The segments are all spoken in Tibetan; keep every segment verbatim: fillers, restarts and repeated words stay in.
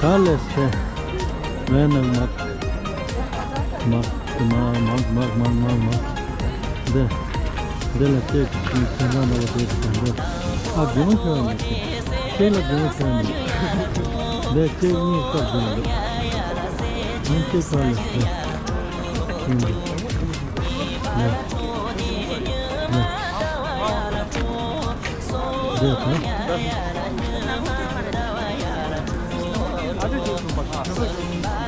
ག་ལེ་སེ། མེ་ནང་མ། མ། མ། མ། མ། མ། མ། མ། འདི། འདི་ལ་ཅེག་ཅིག་ཚན་ཁང་ནང་ལ་བསྡད་དེ་འདི། ཨ། དགེ་མོ་ཁྱོད་ནི། ཅེག་ལ་དགེ་མོ་ཁྱོད་ནི། འདི་ཅེག་གཉིས་སྟབས་བདེ་འདུག་ཨང་ཅེག་ག་ལེ་སེ། འདི། འདི། འདི། འདི། ཧ་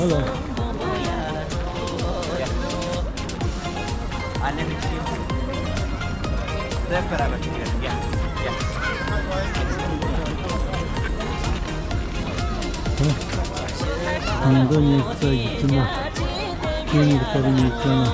ལོ། ཨ། ཨ། འདི་ཉི་ཤུ་རྩ་བཞི་མ། ཁྱེད་ཉི་ཤུ་རྩ་བཞི་ཉི་ཤུ་རྩ་ལྔ།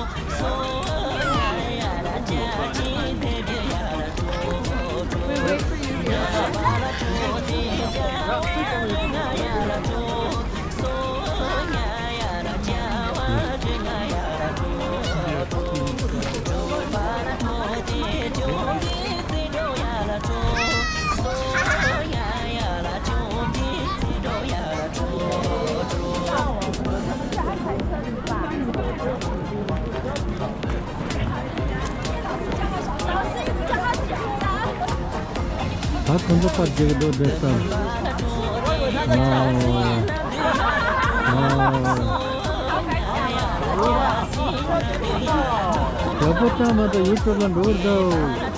ད་ཁོང་ཚོ་ཕར་རྒྱག་འགྲོ་བསྡད་ས། ཨོ། ཨོ། ཡག་པོ་བཏང་མ་ད་ཡུ་ཊུབ་ལ་འགྲོ་གི་འདུག་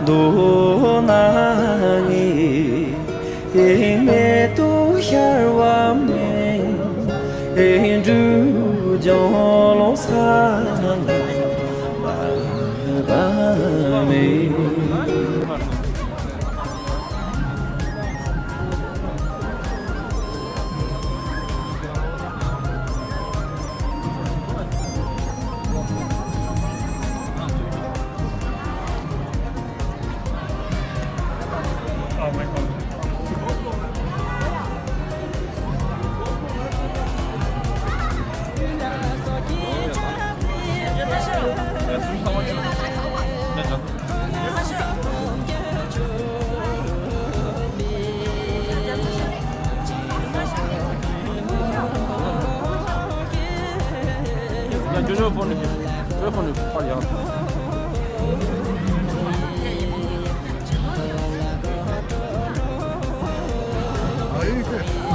མདོར་ན་ངས་མེད་དུ་ཤར་བ་མེད། འབྲུག་ལྗོངས་ལོ་ས་ལ་བབ་པ་མེད།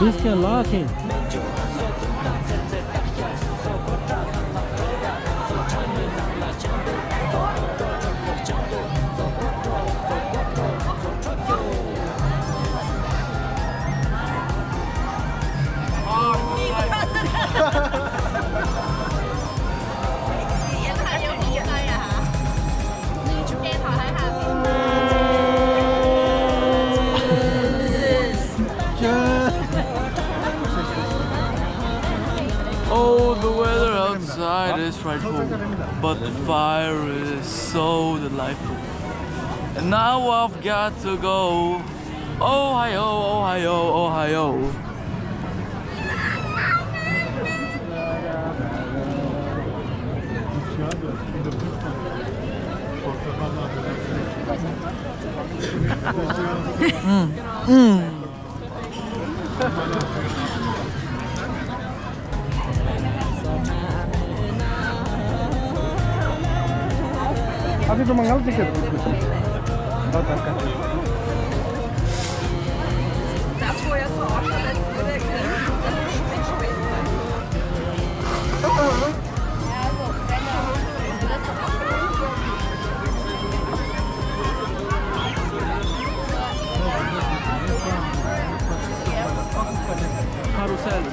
This can lock in. Oh, the weather outside is frightful, but the fire is so delightful. And now I've got to go. Ohio, Ohio, Ohio. Карусель.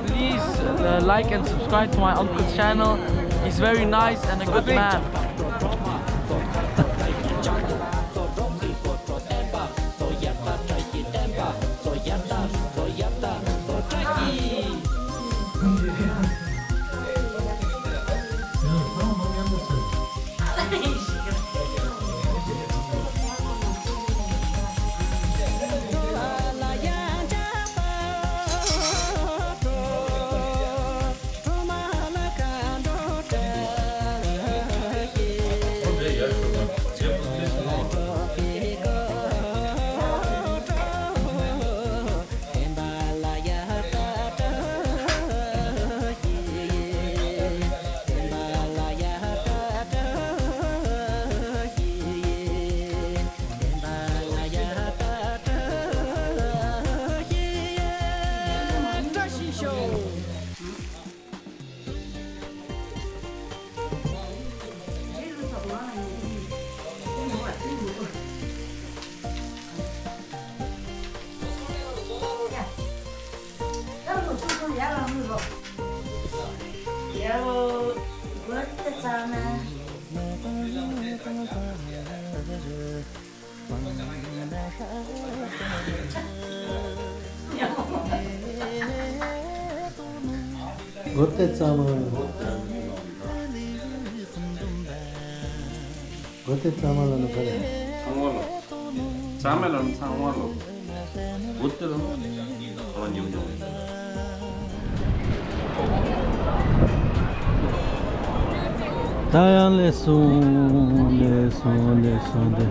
Please, uh, like and subscribe to my uncle's channel. He's very nice and a good man. སྒོ་དེ་གཙང་མ། སྒོ་དེ་གཙང་མ་ལ་ནི་ག་རེ། ཚང་བ་ལ། གཙང་མ་ལ་ནི་ཚང་བ་ལ། སྒོ་དེ་ལ་ནི་ག་ལ་ཉོ་ཉོ། ད་ཡང་སླེབས་སོང་། སླེབས་སོང་། སླེབས་སོང་། འདི་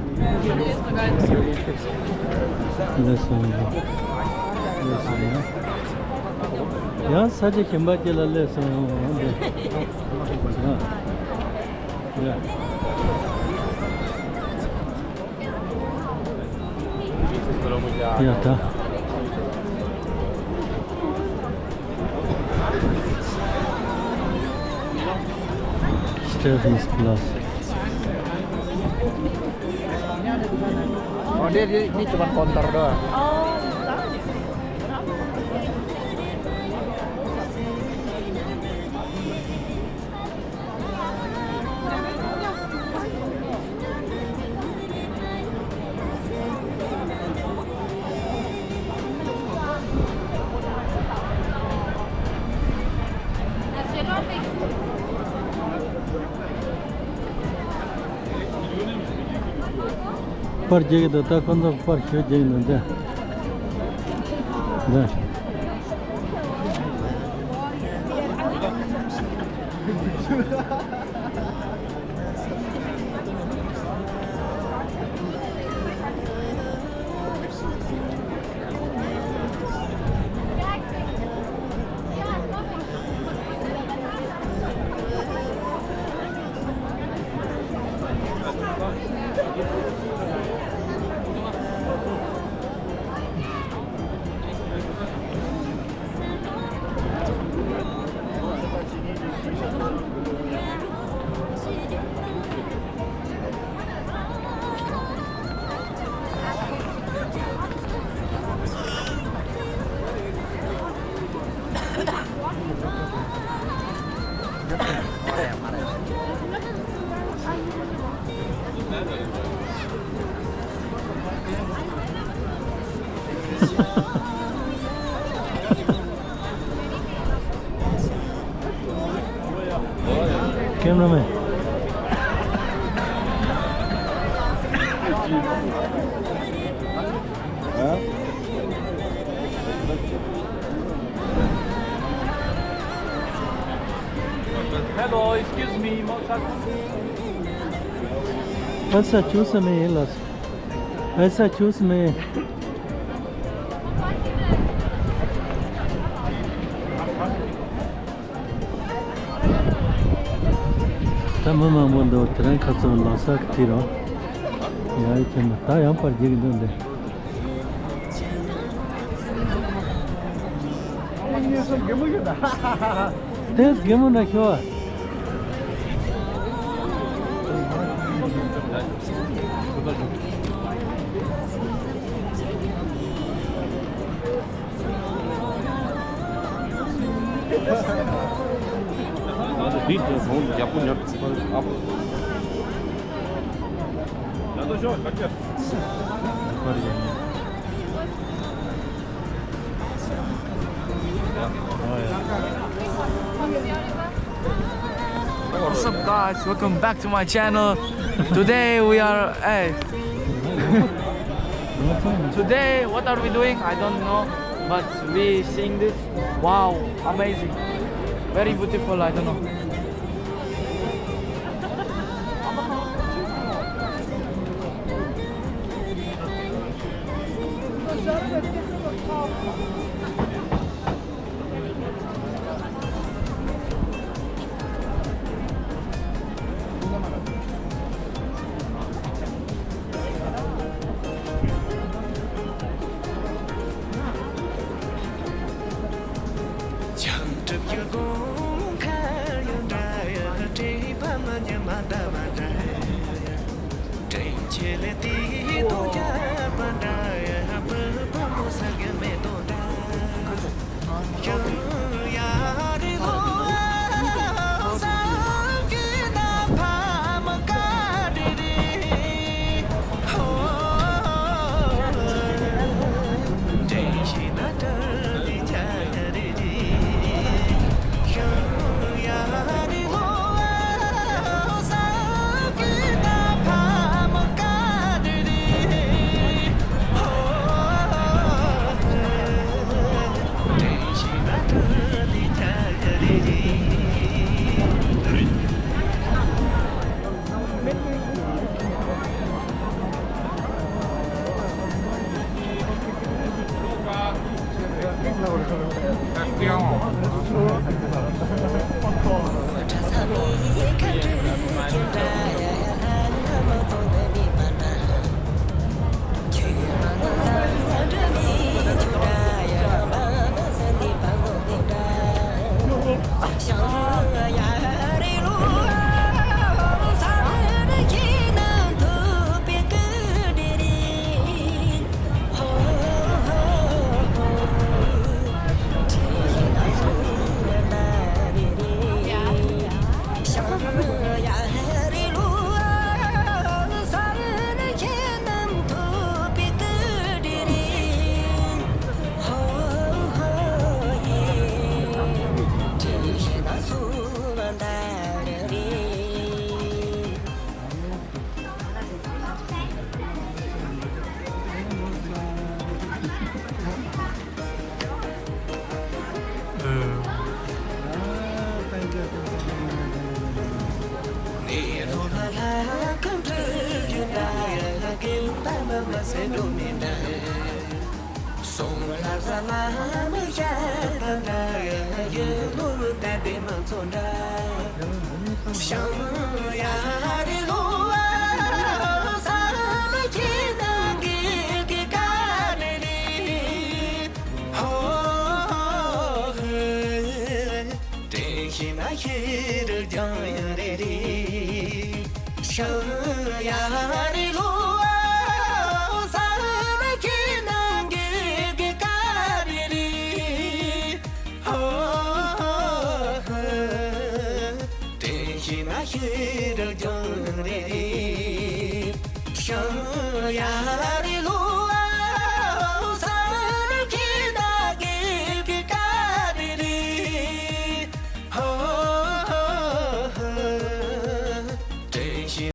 སླེབས་སོང་། སླེབས་སོང་། ཡང་ས་ཆ་གཞན་པ་ཅིག་ལ་སླེབས་སོང་། འདི་ཡ། ཡ། ཡ་ད། Stephanie's Plus. Oh, dia, dia, ini cuma counter doang. པར་རྒྱག་གི་འདུག་ད་ཁོ་ཚོ་པར་ཞུ་རྒྱག་གི་འདུག་འདི། འདི། Cameraman. Hello, excuse me, Moscow. What's the choose me, Los? What's the choose me? ད་མི་མང་པོ་འདུག་དེ་རིང་ཁ་སང་ལོ་གསར་གྱི་དུས་རང་ཡ་ཡི་ཁྱེད་མ་ད་ཡང་པར་རྒྱག་གི་འདུག་འདི། དེས་རྒན་མོ་འདྲ་ཤོག What's up, guys? Welcome back to my channel. Today we are, hey. Today, what are we doing? I don't know, but we seeing this. Wow, amazing. Very beautiful, I don't know.